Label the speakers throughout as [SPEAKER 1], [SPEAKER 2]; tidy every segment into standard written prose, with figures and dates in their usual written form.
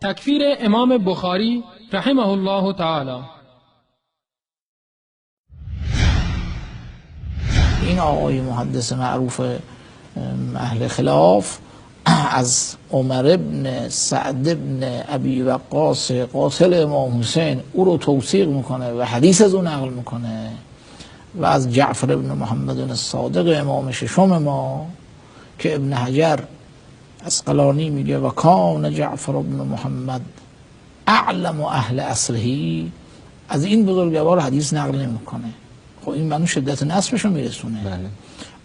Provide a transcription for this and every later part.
[SPEAKER 1] تکفیر امام بخاری رحمه الله تعالی.
[SPEAKER 2] این آقای محدث معروف اهل خلاف از عمر ابن سعد ابن ابی وقاص قاتل امام حسین او رو توثیق میکنه و حدیث از او نقل میکنه و از جعفر ابن محمد الصادق امام ششم ما که ابن حجر عسقلانی میگه و کان جعفر ابن محمد اعلم اهل عصره، از این بزرگوار حدیث نقل نمیکنه. خب این منو شدت نصبشو میرسونه. بله.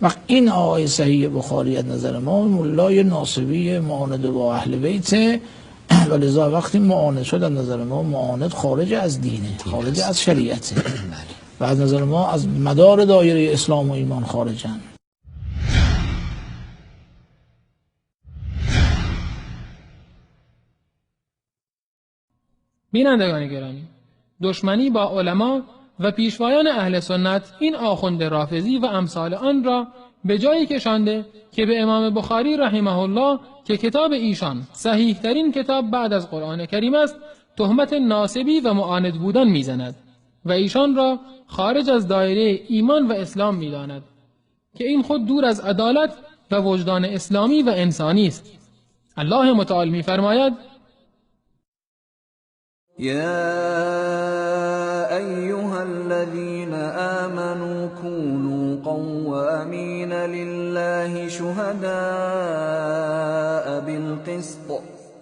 [SPEAKER 2] وقت این آقای صحیح بخاری از نظر ما ملای ناصبی معاند با اهل بیت و لذا وقتی معاند شد از نظر ما معاند خارج از دینه، خارج از شریعته. بله. و از نظر ما از مدار دایره اسلام و ایمان خارجن.
[SPEAKER 1] بینندگان گرامی، دشمنی با علما و پیشوایان اهل سنت این آخوند رافضی و امثال آن را به جایی کشانده که به امام بخاری رحمه الله که کتاب ایشان صحیح ترین کتاب بعد از قرآن کریم است تهمت ناصبی و معاند بودن میزند و ایشان را خارج از دایره ایمان و اسلام میداند که این خود دور از عدالت و وجدان اسلامی و انسانی است. الله متعال میفرماید:
[SPEAKER 3] يا أيها الذين آمنوا كونوا قوامين لله شهداء بالقسط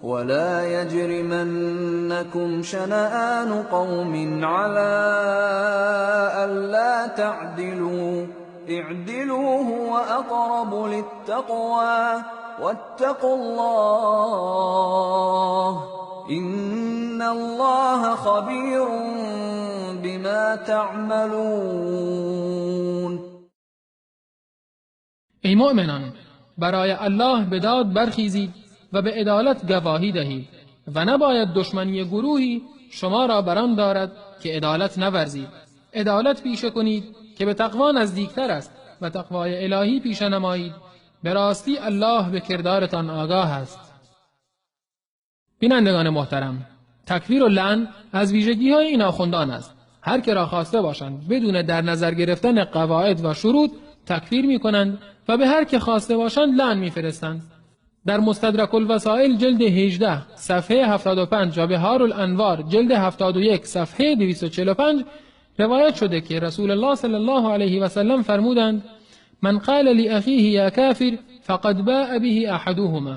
[SPEAKER 3] ولا يجرمنكم شنآن قوم على ألا تعدلوا اعدلوا هو أقرب للتقوى واتقوا الله إن الله خبیر بما تعملون.
[SPEAKER 1] ای مؤمنان، برای الله به داد برخیزید و به عدالت گواهی دهید و نباید دشمنی گروهی شما را بران دارد که عدالت نورزید. عدالت پیشه کنید که به تقوا نزدیکتر است و تقوای الهی پیشه نمایید. به راستی الله به کردارتان آگاه است. بینندگان محترم، تکفیر و لعن از ویژگی های این آخوندان است. هر که را خواسته باشند بدون در نظر گرفتن قواعد و شروط تکفیر می کنند و به هر که خواسته باشند لعن می فرستند. در مستدرک الوسائل جلد 18 صفحه 75 و بحار الانوار جلد 71 صفحه 245 روایت شده که رسول الله صلی الله علیه و سلم فرمودند: من قال لأخیه یا کافر فقد باء به احدهما.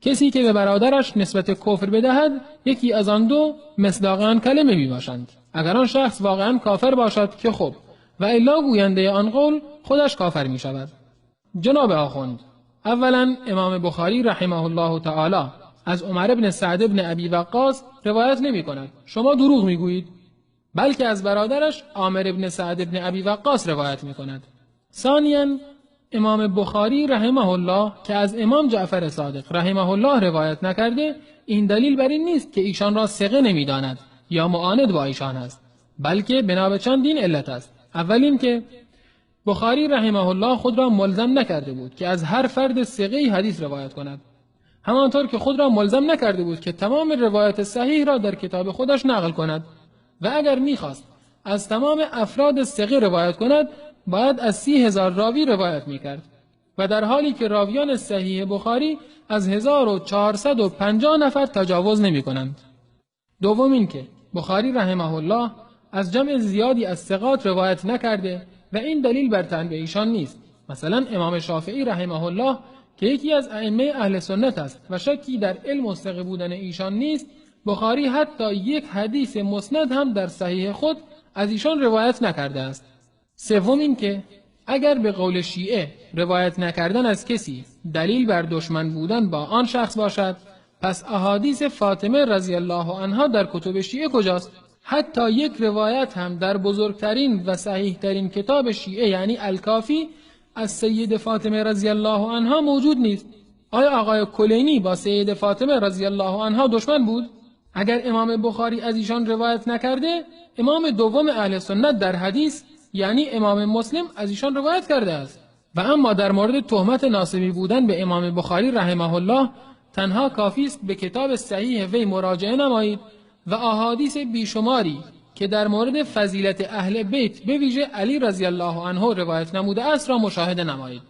[SPEAKER 1] کسی که به برادرش نسبت کفر بدهد یکی از آن دو مصداق آن کلمه می باشند. اگر آن شخص واقعا کافر باشد که خب، و الا گوینده آن قول خودش کافر می شود. جناب آخوند، اولا امام بخاری رحمه الله تعالی از عمر بن سعد بن ابی وقاص روایت نمی کند، شما دروغ می گویید، بلکه از برادرش عامر بن سعد بن ابی وقاص روایت می کند. ثانیا امام بخاری رحمه الله که از امام جعفر صادق رحمه الله روایت نکرده، این دلیل بر این نیست که ایشان را ثقه نمیداند یا معاند با ایشان است، بلکه بنا به چندین علت است. اول این که بخاری رحمه الله خود را ملزم نکرده بود که از هر فرد ثقه‌ای حدیث روایت کند، همانطور که خود را ملزم نکرده بود که تمام روایت صحیح را در کتاب خودش نقل کند، و اگر میخواست از تمام افراد ثقه روایت کند باید از 30,000 راوی روایت میکرد و در حالی که راویان صحیح بخاری از 1450 نفر تجاوز نمی کنند. دوم این که بخاری رحمه الله از جمع زیادی از ثقات روایت نکرده و این دلیل بر طعن به ایشان نیست. مثلا امام شافعی رحمه الله که یکی از ائمه اهل سنت است و شکی در علم و ثقه بودن ایشان نیست، بخاری حتی یک حدیث مسند هم در صحیح خود از ایشان روایت نکرده است. سوم این که اگر به قول شیعه روایت نکردن از کسی دلیل بر دشمن بودن با آن شخص باشد، پس احادیث فاطمه رضی الله عنها در کتب شیعه کجاست؟ حتی یک روایت هم در بزرگترین و صحیحترین کتاب شیعه یعنی الکافی از سید فاطمه رضی الله عنها موجود نیست. آیا آقای کلینی با سید فاطمه رضی الله عنها دشمن بود؟ اگر امام بخاری از ایشان روایت نکرده، امام دوم اهل سنت در حدیث یعنی امام مسلم از ایشان روایت کرده است. و اما در مورد تهمت ناصبی بودن به امام بخاری رحمه الله تنها کافی است به کتاب صحیح وی مراجعه نمایید و احادیث بیشماری که در مورد فضیلت اهل بیت به ویژه علی رضی الله عنه روایت نموده است را مشاهده نمایید.